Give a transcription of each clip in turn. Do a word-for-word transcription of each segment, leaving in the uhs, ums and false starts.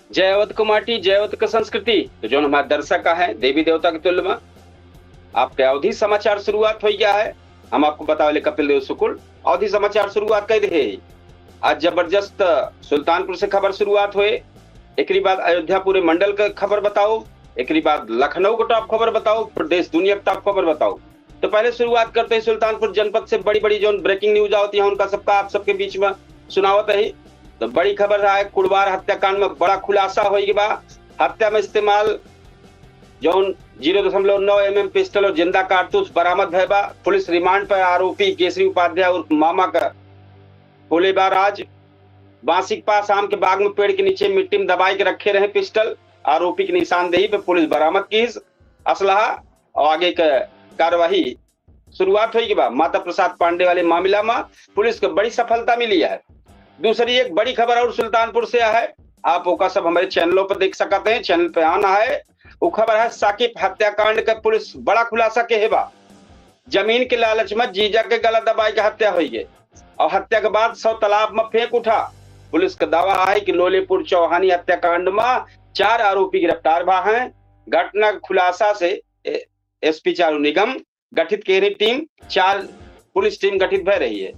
जय अवध क माटी, जय अवध क संस्कृति। तो जौन हमार दर्शक है, देवी देवता के तुल्य में आपके अवधी समाचार शुरुआत होइ गया है। हम आपको बतावले कपिल देव शुक्ल, अवधी समाचार शुरुआत कइ देहे। आज जबरदस्त सुल्तानपुर से खबर शुरुआत होए, एकरी बाद अयोध्या पूरे मंडल क खबर बताओ, एकरी बाद लखनऊ क top खबर बताओ, फिर देश दुनिया क top खबर बताओ। तो पहले शुरुआत करते हैं सुल्तानपुर जनपद से। बड़ी बड़ी जौन breaking news आवत है, उनका सबका आप सबके बीच में सुनावत है। तो बड़ी खबर है, कुड़वार हत्याकांड में बड़ा खुलासा होइ गया बा। हत्या में इस्तेमाल जौन ज़ीरो दशमलव नौ एमएम पिस्टल और जिंदा कारतूस बरामद भय बा। पुलिस रिमांड पर आरोपी केसरी उपाध्याय उर्फ मामा का भोलेबा राज बांसी के पास आम के बाग में पेड़ के नीचे मिट्टी में दबाई के रखे रहे पिस्टल। आरोपी की निशानदेही पे पुलिस बरामद कीस असलहा और आगे के कार्यवाही शुरुआत होइ गई बा। माता प्रसाद पांडे वाले मामला में पुलिस को बड़ी सफलता मिली है। दूसरी एक बड़ी खबर और सुल्तानपुर से है, आप ओका सब हमारे चैनलों पर देख सकते हैं, चैनल पे आना है। वो खबर है साकिब हत्याकांड का पुलिस बड़ा खुलासा के है बा। जमीन के लालच में जीजा के गला दबाई के हत्या होइ गई और हत्या के बाद शव तालाब में फेंक उठा। पुलिस का दावा है कि लोलीपुर चौहानी हत्याकांड में चार आरोपी गिरफ्तार भा हैं। घटना के खुलासा से ए-, एसपी चारू निगम गठित केरी टीम, चार पुलिस टीम गठित भय रही है।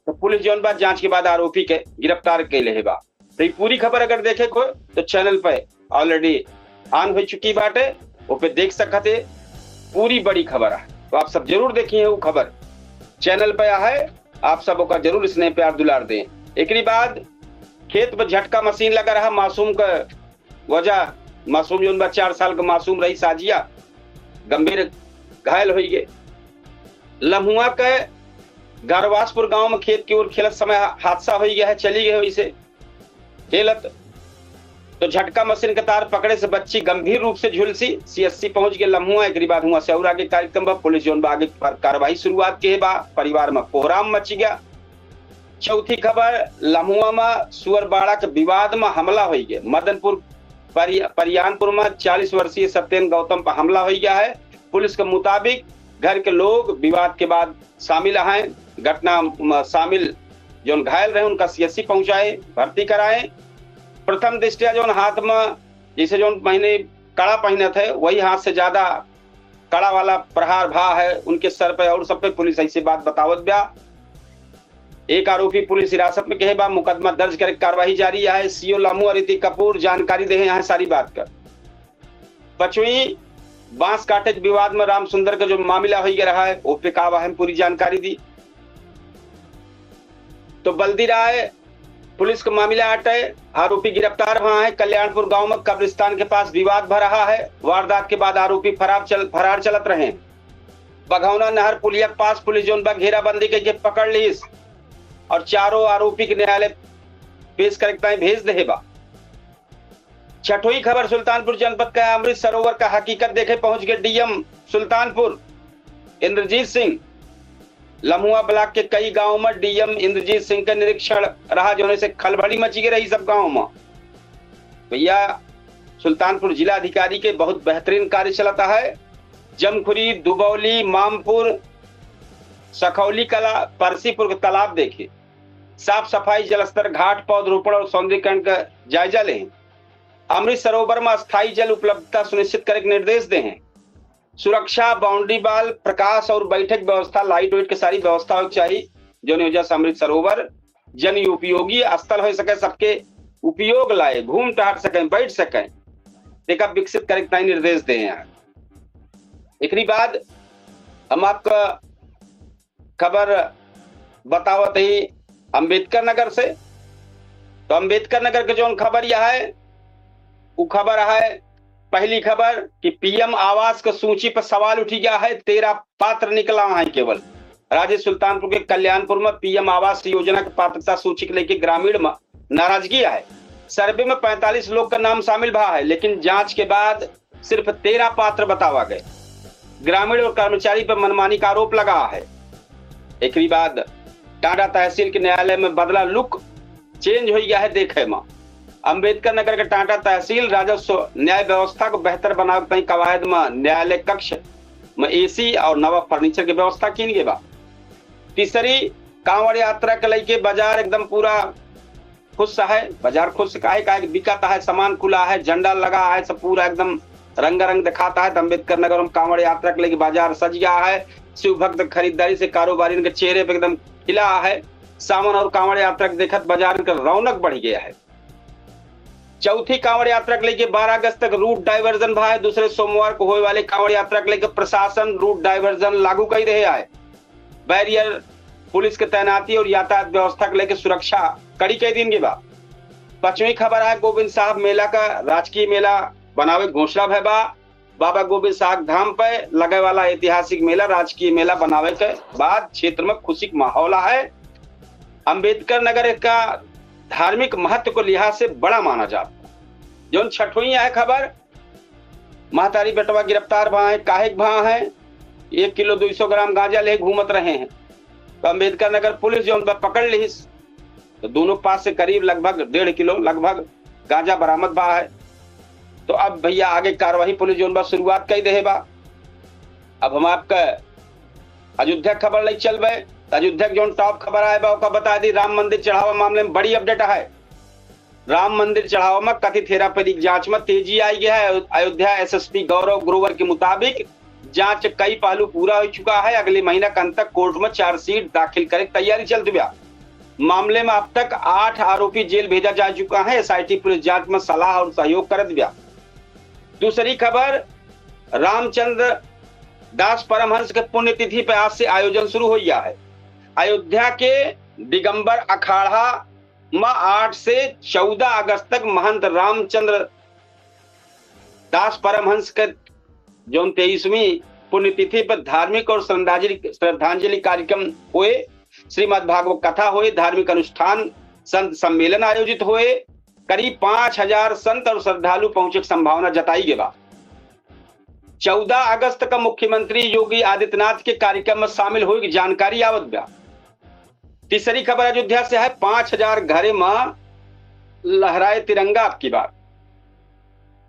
तो पुलिस जौन बा जांच के बाद आरोपी के गिरफ्तार कैले है बा। तो ये पूरी खबर अगर देखे को तो चैनल पे already on हो चुकी बाटे, वो पे देख सकते पूरी बड़ी खबर है। तो आप सब जरूर देखिए वो खबर चैनल पे है, आप सब ओका जरूर स्नेह प्यार दुलार दें। एकरी बाद खेत में झटका मशीन लगा रहा, मासूम का वजह, मासूम जौन बा चार साल का मासूम रही साजिया, गंभीर घायल होइ गए। लम्हुआ के गरवासपुर गांव में खेत की ओर खेलत समय हा-, हादसा होइ गया है, चली गए वैसे खेलत तो झटका मशीन के तार पकड़े से बच्ची गंभीर रूप से झुलसी, सीएससी पहुंच गए लम्हुआ। एकरी बाद हुआ से और आगे कार्यक्रम बा, पुलिस जौन बा आगे पर कार्रवाई शुरुआत के बा। परिवार में कोहराम मच गया। चौथी खबर, लम्हुआ में सुअरबाड़ा के विवाद में हमला होइ गए। मदनपुर परि-, परियानपुर में चालीस वर्षीय सत्येन गौतम पर हमला होइ गया है। पुलिस के मुताबिक घर के लोग विवाद के बाद शामिल हैं। घटना में शामिल जौन घायल रहे उनका सीएससी पहुंचाए, भर्ती कराए। प्रथम दृष्टिया जौन हाथ में जैसे जौन पहने कड़ा पहनत है वही हाथ से ज्यादा कड़ा वाला प्रहार भा है उनके सर पे और सब पे। पुलिस ऐसी बात बतावत बा। एक आरोपी पुलिस हिरासत में कहे बा, मुकदमा दर्ज करके कार्रवाई जारी है। सीओ लम्हुआ ऋतिक कपूर जानकारी देहे हैं सारी बात का। पचुई बांस काटे के विवाद में राम सुंदर का जो मामला होइ गया रहा है वो पे का बा हम पूरी जानकारी दी। तो बल्दी राय पुलिस का मामला आटे, आरोपी गिरफ्तार हुआ है। कल्याणपुर गांव में कब्रिस्तान के पास विवाद भा रहा है। वारदात के बाद आरोपी फरार चल फरार चलत रहे। बघौना नहर पुलिया के पास पुलिस जौन बा घेराबंदी के, के पकड़ लीस और चारों आरोपी के न्यायालय पेश करे के ताईं भेज देहे बा। छठोई खबर सुल्तानपुर जनपद का अमृत सरोवर का हकीकत देखे पहुंच गए डीएम सुल्तानपुर इंद्रजीत सिंह। लम्हुआ ब्लॉक के कई गांव में डीएम इंद्रजीत सिंह का निरीक्षण रहा, जोने से खलबली मची गई रही सब गांव में। भैया, सुल्तानपुर जिला अधिकारी के बहुत बेहतरीन कार्य चलता है। जमखुरी, दुबौली, मामपुर, सखौली कला, परसीपुर के तालाब देखे, साफ सफाई, जलस्तर, घाट, पौधरोपण और सौंदर्यीकरण का जायजा लें। अमृत सरोवर में अस्थायी जल उपलब्धता सुनिश्चित करे के निर्देश दे हैं। सुरक्षा, बाउंड्री वॉल, प्रकाश और बैठक व्यवस्था, लाइट वाइट के सारी व्यवस्था होए के चाही, जौन वजह से अमृत सरोवर जन उपयोगी स्थल हो सके, सबके उपयोग लाए, घूम टहर सकें, बैठ सकें, तेका विकसित करे के ताईं निर्देश दे हैं। एकरी बाद हम आपका खबर बतावत ही अम्बेडकर नगर से। तो अम्बेडकर नगर के जौन खबर यह है, उ खबर है, पहली खबर कि पीएम आवास के सूची पर सवाल उठी गया है, तेरह पात्र निकला है केवल। राजे सुल्तानपुर के कल्याणपुर में पीएम आवास योजना के पात्रता सूची के लेके ग्रामीण में नाराजगी है। सर्वे में पैंतालीस लोग का नाम शामिल भा है, लेकिन जांच के बाद सिर्फ तेरह पात्र बतावा गए। ग्रामीण और कर्मचारी पर मनमानी का आरोप लगा है। एकरी बाद टांडा तहसील के न्यायालय में बदला लुक, चेंज हो गया है देखे में। अम्बेडकर नगर के टांडा तहसील राजस्व न्याय व्यवस्था को बेहतर बनावे के ताईं कवायद में न्यायालय कक्ष में एसी और नवा फर्नीचर की व्यवस्था कीन गई बा। तीसरी, कांवड़ यात्रा के लेके बाजार एकदम पूरा खुश है, बाजार खुश काहे, काहे कि बिकात है, सामान खुला है, झंडा लगा है, सब पूरा एकदम रंगारंग दिखात है। तो अम्बेडकर नगर में कांवड़ यात्रा के लइके बाजार सज गया है। शिव भक्त खरीदारी से कारोबारियन के चेहरे पे एकदम खिला है। सावन और कांवड़ यात्रा के देखत बाजारन के रौनक बढ़ गया है। चौथी कांवड़ यात्रा के लइके बारह अगस्त तक route diversion भा है। दूसरे सोमवार को होए वाले कांवड़ यात्रा के लइके प्रशासन route diversion लागू कइ रहे है। Barrier, पुलिस के तैनाती और यातायात व्यवस्था के लइके सुरक्षा कड़ी कइ दीन गइ बा। पाँचवीं खबर है, गोविंद साहब मेला का राजकीय मेला बनावे के घोषणा भय बा। बाबा गोविंद साहब धाम पे लगे वाला ऐतिहासिक मेला राजकीय मेला बनावे के बाद क्षेत्र में खुशी के माहौल है। अम्बेडकर नगर का धार्मिक महत्व को लिहाज से बड़ा माना जात। जौन छठवीं है खबर, महतारी बेटवा गिरफ्तार भा है, काहे के भा है, एक किलो दुई सौ ग्राम गांजा ले घूमत रहे हैं। तो अम्बेडकर नगर पुलिस जौन बा पकड़ लिहिस, तो दोनों पास से करीब लगभग डेढ़ किलो लगभग गांजा बरामद भा है। तो अब भैया आगे कार्यवाही पुलिस जौन बा शुरुआत कइ देहे बा। अब हम आपका अयोध्या खबर लइ चलबे। तो अयोध्या के जौन top खबर आए बा ओका बता दी, राम मंदिर चढ़ावा मामले में बड़ी update है। राम मंदिर चढ़ावा में कथित हेराफेरी की जांच में तेजी आई गई है। अयोध्या S S P गौरव ग्रोवर के मुताबिक जांच कई पहलू पूरा हो चुका है। अगले महीना के अंत तक कोर्ट में चार्जशीट दाखिल करे के तैयारी चलत बा। मामले में अब तक आठ आरोपी जेल भेजा जा चुका है। S I T पुलिस जांच में सलाह और सहयोग करत बा। दूसरी खबर, रामचंद्र दास परमहंस के पुण्यतिथि पर आज से आयोजन शुरू हो गया है। अयोध्या के दिगंबर अखाड़ा में आठ से चौदह अगस्त तक महंत रामचंद्र दास परमहंस के जौन तेईसवीं पुण्यतिथि पर धार्मिक और श्रद्धांजलि, श्रद्धांजलि कार्यक्रम होए, श्रीमद् भागवत कथा होए, धार्मिक अनुष्ठान, संत सम्मेलन आयोजित होए, करीब पाँच हजार संत और श्रद्धालु पहुंचे के संभावना जताई गई बा। चौदह अगस्त का मुख्यमंत्री योगी आदित्यनाथ के कार्यक्रम में शामिल होए की जानकारी आवत बा। तीसरी खबर अयोध्या से है, पाँच हजार घरे में लहराए तिरंगा अब की बार।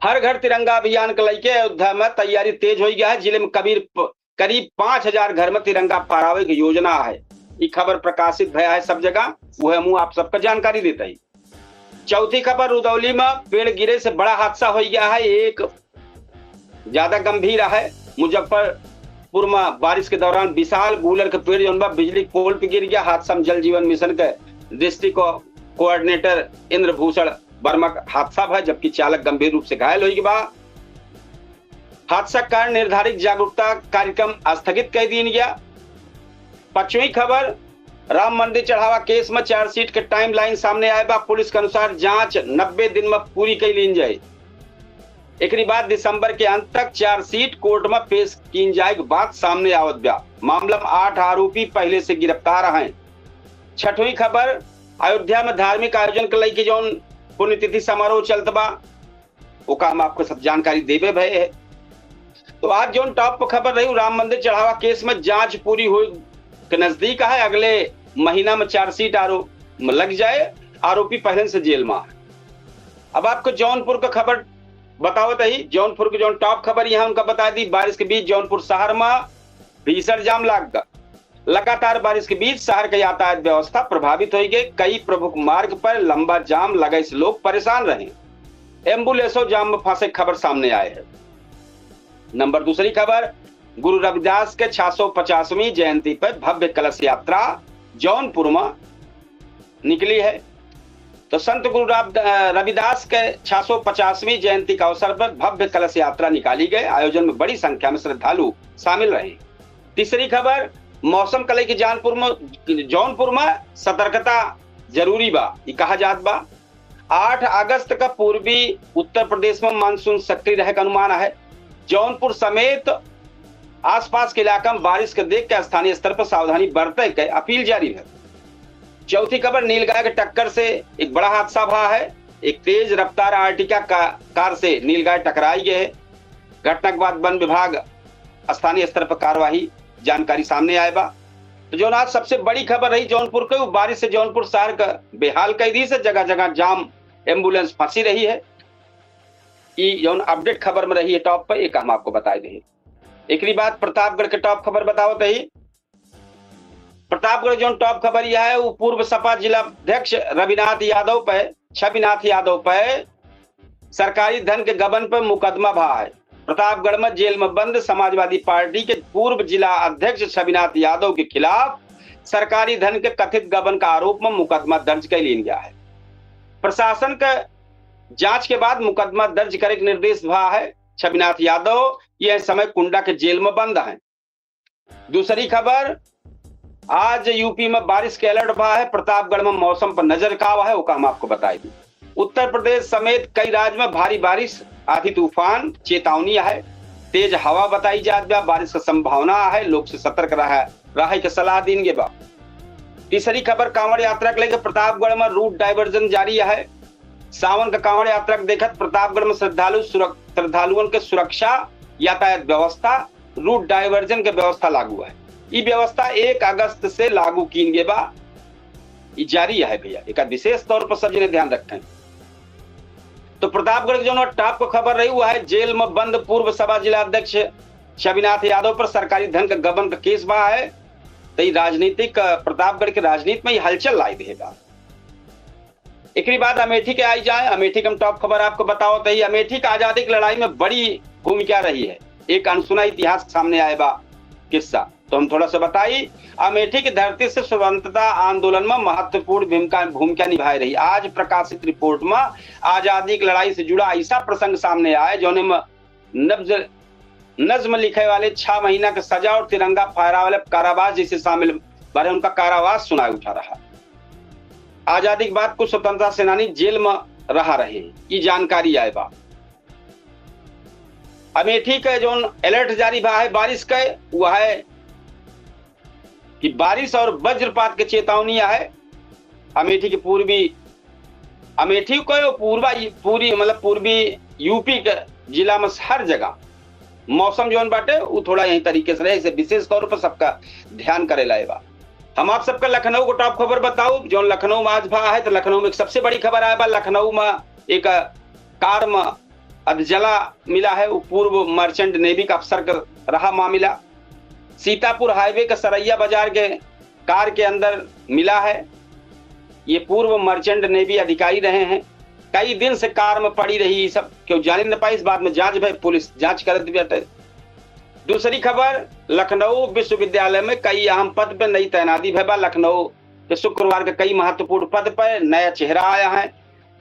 हर घर तिरंगा अभियान के लइके अयोध्या में तैयारी तेज होइ गया है। जिले में कबीर प-, करीब पाँच हजार घर में तिरंगा फहरावे की योजना है। ई खबर प्रकाशित भया है सब जगह, वह मुँह आप सबका जानकारी देता ही। चौथी खबर, रुदौली में पेड़ गिरे से बड़ा हादसा होइ गया है। एक ज्यादा गंभीर है। मुजफ्फरपुर में बारिश के दौरान विशाल गूलर के पेड़ जौन बा बिजली के पोल पे गिर गया। हादसा में जल जीवन मिशन के डिस्ट्रिक्ट को-, कोऑर्डिनेटर इंद्रभूषण वर्मा का हादसा भा, जबकि चालक गंभीर रूप से घायल होइ गया बा। हादसा के कारण निर्धारित जागरूकता कार्यक्रम स्थगित कर दिया गया। पांचवी खबर, राम मंदिर चढ़ावा केस में चार्जशीट के टाइमलाइन सामने आए बा। पुलिस के अनुसार जांच नब्बे दिन में पूरी कई लीन जाए। एकरी बाद दिसंबर के अंत तक चार्जशीट कोर्ट में पेश कीन जाए के बात सामने आवत बा। मामला में आठ आरोपी पहले से गिरफ्तार हैं। छठवीं खबर, अयोध्या में धार्मिक आयोजन के लइके जौन पुण्यतिथि समारोह चलत बा, ओका हम आपको सब जानकारी देबे भए है। तो आज जौन टॉप पर खबर रही, राम मंदिर चढ़ावा केस में जांच पूरी होए के नजदीक है। अगले महीना में चार्जशीट आरोप में लग जाए, आरोपी पहले से जेल में है। अब आपको जौनपुर का खबर बतावत ही। जौनपुर की जौन टॉप खबर यहाँ उनका बता दी, बारिश के बीच जौनपुर शहर में भीषण जाम लाग गया। लगातार बारिश के बीच शहर के यातायात व्यवस्था प्रभावित होइ गए। कई प्रमुख मार्ग पर लंबा जाम लगे से लोग परेशान रहे। एम्बुलेंसों जाम में फंसे खबर सामने आए है। नंबर दूसरी खबर, गुरु रविदास के छह सौ पचासवीं जयंती पर भव्य कलश यात्रा जौनपुर में निकली है। तो संत गुरु राम-, अ, रविदास के छह सौ पचासवीं जयंती के अवसर पर भव्य कलश यात्रा निकाली गई। आयोजन में बड़ी संख्या में श्रद्धालु शामिल रहे। तीसरी खबर, मौसम का लइके जौनपुर में, जौनपुर में सतर्कता जरूरी बा, ई कहा जात बा। आठ अगस्त का पूर्वी उत्तर प्रदेश में मानसून सक्रिय रहे का अनुमान है। जौनपुर समेत आसपास के इलाका में बारिश के देख के स्थानीय स्तर पर सावधानी बरते के अपील जारी है। चौथी खबर, नीलगाय के टक्कर से एक बड़ा हादसा भा है। एक तेज रफ्तार आर्टिका का कार से नीलगाय टकराई गए है। घटना के बाद वन विभाग स्थानीय स्तर पर कार्यवाही जानकारी सामने आए बा। तो जौन आज सबसे बड़ी खबर रही जौनपुर के, वो बारिश से जौनपुर शहर का बेहाल कई दी से जगह जगह जाम, एम्बुलेंस फंसी रही है। ई जौन अपडेट खबर में रही है टॉप पे, एक हम आपको बताए दे। एकरी बाद प्रतापगढ़ के टॉप खबर बतावत रही। प्रतापगढ़ जौन top खबर यह है, वो पूर्व सपा जिला अध्यक्ष रविनाथ यादव पे, छविनाथ यादव पे सरकारी धन के गबन पे मुकदमा भा है। प्रतापगढ़ में जेल में बंद समाजवादी पार्टी के पूर्व जिला अध्यक्ष छविनाथ यादव के खिलाफ सरकारी धन के कथित गबन का आरोप में मुकदमा दर्ज कर लीन गया है। प्रशासन के जांच के बाद मुकदमा दर्ज करे के निर्देश भा है। छविनाथ यादव यह समय कुंडा के जेल में बंद हैं। दूसरी खबर, आज यूपी में बारिश के alert भा है। प्रतापगढ़ में मौसम पर नजर का है, वो का हम आपको बताई दी। उत्तर प्रदेश समेत कई राज्य में भारी बारिश, आंधी तूफान चेतावनी है। तेज हवा बताई जात बा, बारिश का संभावना है, लोग से सतर्क रहा, रहे के सलाह दीन गे बा। तीसरी खबर, कांवड़ यात्रा के लेके प्रतापगढ़ में route diversion जारी है। सावन का कांवड़ यात्रा के देखत प्रतापगढ़ में श्रद्धालु सुरक-, श्रद्धालुअन के सुरक्षा, यातायात व्यवस्था, route diversion के व्यवस्था लागू है। ई व्यवस्था एक अगस्त से लागू कीन गे बा, ई जारी है भैया, एक विशेष तौर पर सब जने ध्यान रखें। तो प्रतापगढ़ के जौन top क खबर रही, वो है जेल में बंद पूर्व सपा जिला अध्यक्ष छविनाथ यादव पर सरकारी धन का गबन का केस बा है। तो ई राजनीतिक, अ, प्रतापगढ़ के राजनीति में ई हलचल लाई देगा। एकरी बाद अमेठी के आई जाए, अमेठी के हम top खबर आपको बताओ तो ही अमेठी के आजादी की लड़ाई में बड़ी भूमिका रही है। एक अनसुना इतिहास सामने आए बा किस्सा, तो हम थोड़ा सा बताई। अमेठी की धरती से स्वतंत्रता आंदोलन में महत्वपूर्ण भूमिका, भूमिका निभाई रही। आज प्रकाशित report में आजादी की लड़ाई से जुड़ा ऐसा प्रसंग सामने आए, जौने में नब्ज, नज्म लिखे वाले छह महीना के सजा और तिरंगा फहरावे वाले कारावास जैसे शामिल बारे उनका कारावास सुनाए उठा रहा। आजादी के बाद कुछ स्वतंत्रता सेनानी जेल में रहा रहे, ई जानकारी आए बा। अमेठी के जौन alert जारी भा है बारिश के, वो है कि बारिश और वज्रपात के चेतावनी है। अमेठी के पूर्वी, अमेठी को यो पूर्वा, पूरी मतलब पूर्वी यूपी के जिला में हर जगह मौसम जौन बाटे उ थोड़ा यही तरीके से रहे, इसे विशेष तौर पर सबका ध्यान करे लाए बा। हम आप सबका लखनऊ को top खबर बताऊ, जौन लखनऊ में आज भा है तो लखनऊ में एक सबसे बड़ी खबर आए बा। लखनऊ में एक कार में अधजला मिला है, वो पूर्व merchant navy का अफसर का रहा मामला। सीतापुर highway के सरैया बाजार के कार के अंदर मिला है। ये पूर्व merchant navy अधिकारी रहे हैं, कई दिन से कार में पड़ी रही, ये सब क्यों जाने न पाई। इस बात में जांच भय, पुलिस जांच करत बाटे। दूसरी खबर, लखनऊ विश्वविद्यालय में कई अहम पद पे नई तैनाती भय बा। लखनऊ के शुक्रवार के कई महत्वपूर्ण पद पर नया चेहरा आया है।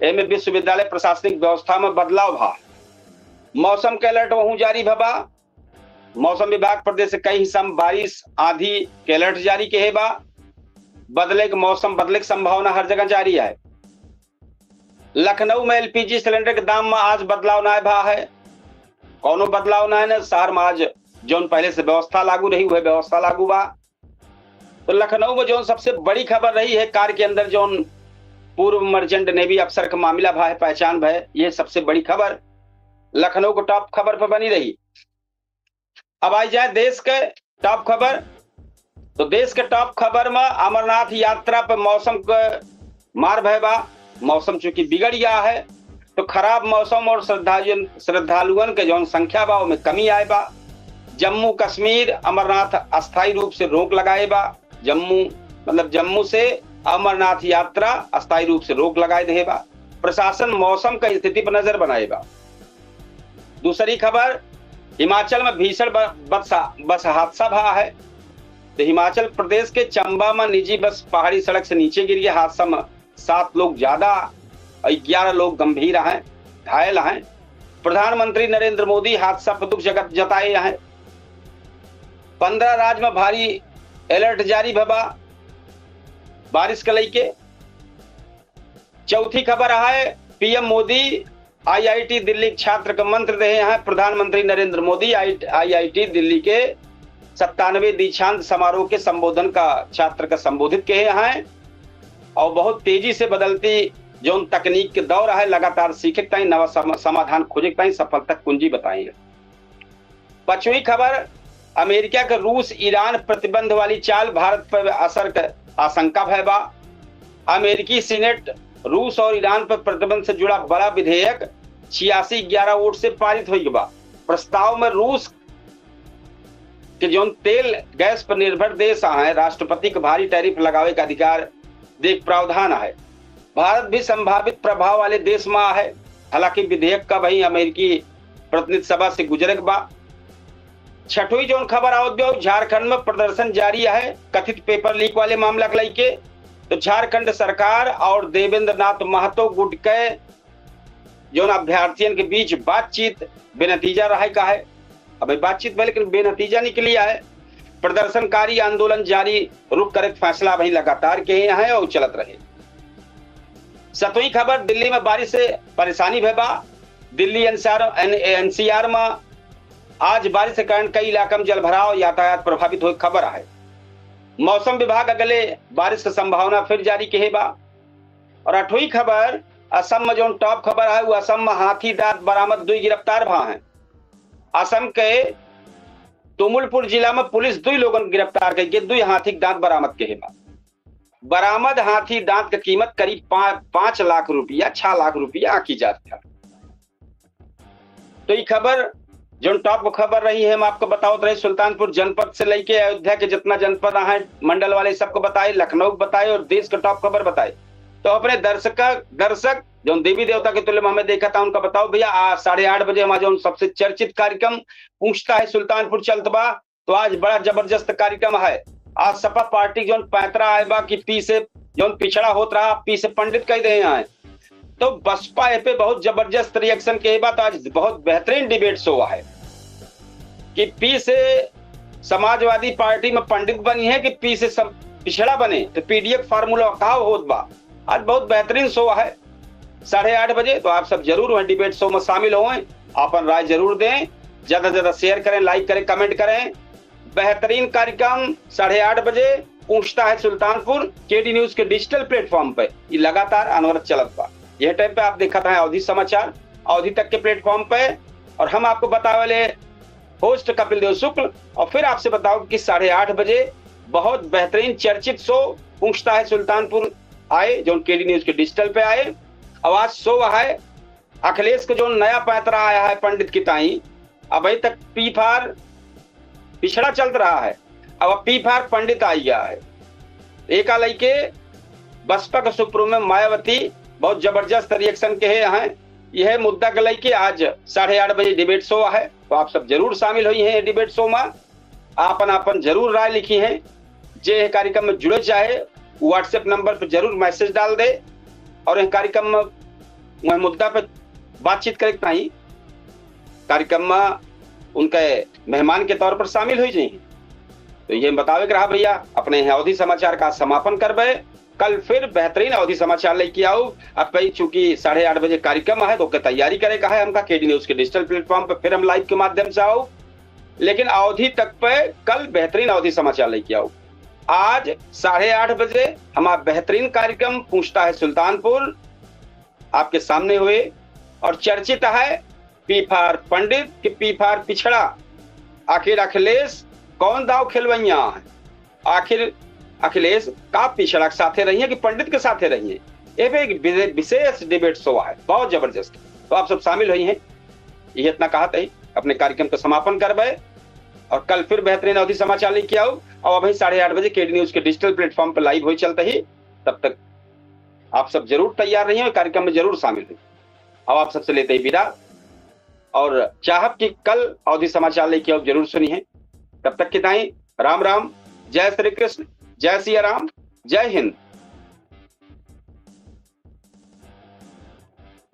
एमे विश्वविद्यालय प्रशासनिक व्यवस्था में बदलाव भा। मौसम के alert वहूं जारी भबा। मौसम विभाग प्रदेश के कई हिस्सा में बारिश, आंधी के alert जारी किहे बा। बदले के मौसम, बदले के संभावना हर जगह जारी है। लखनऊ में एलपीजी सिलेंडर के दाम में आज बदलाव नाय भा है, कौनो बदलाव नाय न। शहर में आज जौन पहले से व्यवस्था लागू रही, वह व्यवस्था लागू बा। तो लखनऊ में जौन सबसे बड़ी खबर रही है, कार के अंदर जौन पूर्व merchant navy अफसर का मामला भा है, पहचान भा है, ये सबसे बड़ी खबर लखनऊ को top खबर पर बनी रही। अब आई जाए देश के top खबर। तो देश के top खबर में अमरनाथ यात्रा पर मौसम के मार भय बा। मौसम चूंकि बिगड़ गया है, तो खराब मौसम और श्रद्धालुअन, श्रद्धालुअन के जौन संख्या बा, ओमे कमी आए बा। जम्मू कश्मीर अमरनाथ अस्थायी रूप से रोक लगाए बा। जम्मू, मतलब जम्मू से अमरनाथ यात्रा अस्थायी रूप से रोक लगाए दे बा। प्रशासन मौसम का स्थिति पर नजर बनाए बा। दूसरी खबर, हिमाचल में भीषण ब-, बस, बस हादसा भा है। तो हिमाचल प्रदेश के चंबा में निजी बस पहाड़ी सड़क से नीचे गिर गया। हादसा में सात लोग ज्यादा और ग्यारह लोग गंभीर हैं, घायल हैं। प्रधानमंत्री नरेंद्र मोदी हादसा पर दुख जगत जताए हैं। पन्द्रह राज्य में भारी alert जारी भबा बारिश के लेके। चौथी खबर है, पीएम मोदी आईआईटी दिल्ली के छात्र के मंत्र दे हैं। प्रधानमंत्री नरेंद्र मोदी आई, आईआईटी दिल्ली के सत्तानवे दीक्षांत समारोह के संबोधन का छात्र का संबोधित किहे हैं और बहुत तेजी से बदलती जौन तकनीक के दौर है, लगातार सीखे के ताई, नवा सम-, समाधान खोजे के ताई सफलता कुंजी बताए हैं। पांचवी खबर, अमेरिका के रूस ईरान प्रतिबंध वाली चाल भारत पर असर के आशंका भय बा। अमेरिकी सीनेट रूस और ईरान पर प्रतिबंध से जुड़ा बड़ा विधेयक छियासी ग्यारह वोट से पारित हो गया बा। प्रस्ताव में रूस कि जौन तेल गैस पर निर्भर देश आहे, राष्ट्रपति के भारी टैरिफ लगावे का अधिकार देख प्रावधान आहे। भारत भी संभावित प्रभाव वाले देश मा आहे। हालांकि विधेयक का वही अमेरिकी प्रतिनिधि सभा से गुजरे के बा। छठवीं जौन खबर आवत बा, झारखंड में प्रदर्शन जारी आहे, कथित पेपर लीक वाले मामला के लइके। तो झारखंड सरकार और देवेंद्र नाथ महतो गुट के जौन अभ्यर्थियन के बीच बातचीत बेनतीजा रहे का है। अब ये बातचीत भले, लेकिन बेनतीजा निकली है। प्रदर्शनकारी आंदोलन जारी रुक करे के फैसला वहीं लगातार के हैं और चलत रहे। सतवीं खबर, दिल्ली में बारिश से परेशानी भे बा। दिल्ली एनसीआर, एन-, एनसीआर में आज बारिश के कारण कई इलाका में जलभराव, यातायात प्रभावित होए खबर आहे। मौसम विभाग अगले बारिश के संभावना फिर जारी के बा। और अठवीं खबर, असम में जौन टॉप खबर है, वो असम में हाथी दांत बरामद, दुई गिरफ्तार भा हैं। असम के तुमुलपुर जिला में पुलिस दुई लोगन गिरफ्तार करके दुई हाथी के दांत बरामद के बा। बरामद हाथी दांत के कीमत करीब पा-, पाँच लाख रुपया, छह लाख रुपया आंकी जात है। तो ये खबर जौन टॉप खबर रही है, हम आपको बतावत रहे, सुल्तानपुर जनपद से लेके अयोध्या के जितना जनपद आहे, मंडल वाले सबको बताए, लखनऊ को बताए और देश का टॉप खबर बताए। तो अपने दर्शक, दर्शक जौन देवी देवता के तुल्य में हमें देखा था, उनका बताओ भैया, आज साढ़े आठ बजे हमारा जौन सबसे चर्चित कार्यक्रम पूछता है सुल्तानपुर चलत बा, तो आज बड़ा जबरदस्त कार्यक्रम है। आज सपा पार्टी जौन पैंतरा आए बा कि पी से जौन पिछड़ा होत रहा, पी से पंडित कह दे हैं। तो बसपा ए पे बहुत जबरदस्त रिएक्शन के बा, तो आज बहुत बेहतरीन डिबेट शो है कि पी से समाजवादी पार्टी में पंडित बनी है कि पी से सम-, पिछड़ा बने, तो पीडीएफ फार्मूला का होत बा। आज बहुत बेहतरीन शो है साढ़े आठ बजे, तो आप सब जरूर वहीं डिबेट शो में शामिल होएं, अपन राय जरूर दें, ज्यादा से ज्यादा शेयर करें, लाइक करें, कमेंट करें। बेहतरीन कार्यक्रम साढ़े आठ बजे पूछता है सुल्तानपुर, केडी न्यूज के डिजिटल प्लेटफॉर्म पे ये लगातार अनवरत चलत बा। यह टाइम पे आप देखत हैं अवधी समाचार, अवधी तक के प्लेटफॉर्म पे, और हम आपको बतावे वाले होस्ट कपिल देव शुक्ल। और फिर आपसे बताओ कि साढ़े आठ बजे बहुत बेहतरीन चर्चित शो पूछता है सुल्तानपुर आए, जौन केडी न्यूज के डिजिटल पे आए। और आज शो है अखिलेश को जौन नया पैंतरा आया है पंडित की ताई, अभी तक पी फार पिछड़ा चलत रहा है, अब पी फार पंडित आ गया है। एका लइके बसपा के सुप्रीमो मायावती बहुत जबरदस्त रिएक्शन के है। यह मुद्दा के लइके आज साढ़े आठ बजे डिबेट शो है, तो आप सब जरूर शामिल होइहैं डिबेट शो में, आपन आपन जरूर राय लिखिहैं। जे यह कार्यक्रम में जुड़े चाहे, WhatsApp नंबर पर जरूर मैसेज डाल दे और यह कार्यक्रम में वह मुद्दा पर बातचीत करे के ताई कार्यक्रम में उनके मेहमान के तौर पर शामिल हो जाइए। तो ये बतावे के रहा भैया, अपने यहाँ अवधी समाचार का समापन करबे। कल फिर बेहतरीन अवधी समाचार लेके आऊ। अब भाई चूंकि साढ़े आठ बजे कार्यक्रम है, तो ओके तैयारी करे का है हमका केडी न्यूज के डिजिटल प्लेटफॉर्म पे, फिर हम लाइव के माध्यम से आऊ। लेकिन अवधी तक पे कल बेहतरीन अवधी समाचार लेके आऊ। आज साढ़े आठ बजे हमारा बेहतरीन कार्यक्रम पूछता है सुल्तानपुर आपके सामने हुए और चर्चित है पी फार पंडित कि पी फार पिछड़ा। आखिर अखिलेश कौन दाव खेलवैया है? आखिर अखिलेश का पिछड़ा के साथे रही है कि पंडित के साथे रही है? ये पे एक विशे-, विशेष डिबेट शो है, बहुत जबरदस्त। तो आप सब शामिल हुई हैं। ये इतना कहत ही अपने कार्यक्रम का समापन करबे और कल फिर बेहतरीन अवधी समाचार लेके आऊ। और अभी साढ़े आठ बजे केडी न्यूज के डिजिटल प्लेटफॉर्म पर लाइव हो चलते ही, तब तक आप सब जरूर तैयार रहिए और कार्यक्रम में जरूर शामिल हुई। अब आप सबसे लेते ही विदा और चाहब कि कल अवधी समाचार लेके आऊ, जरूर सुनिए। तब तक के ताई राम राम, जय श्री कृष्ण, जय सिया राम, जय हिंद।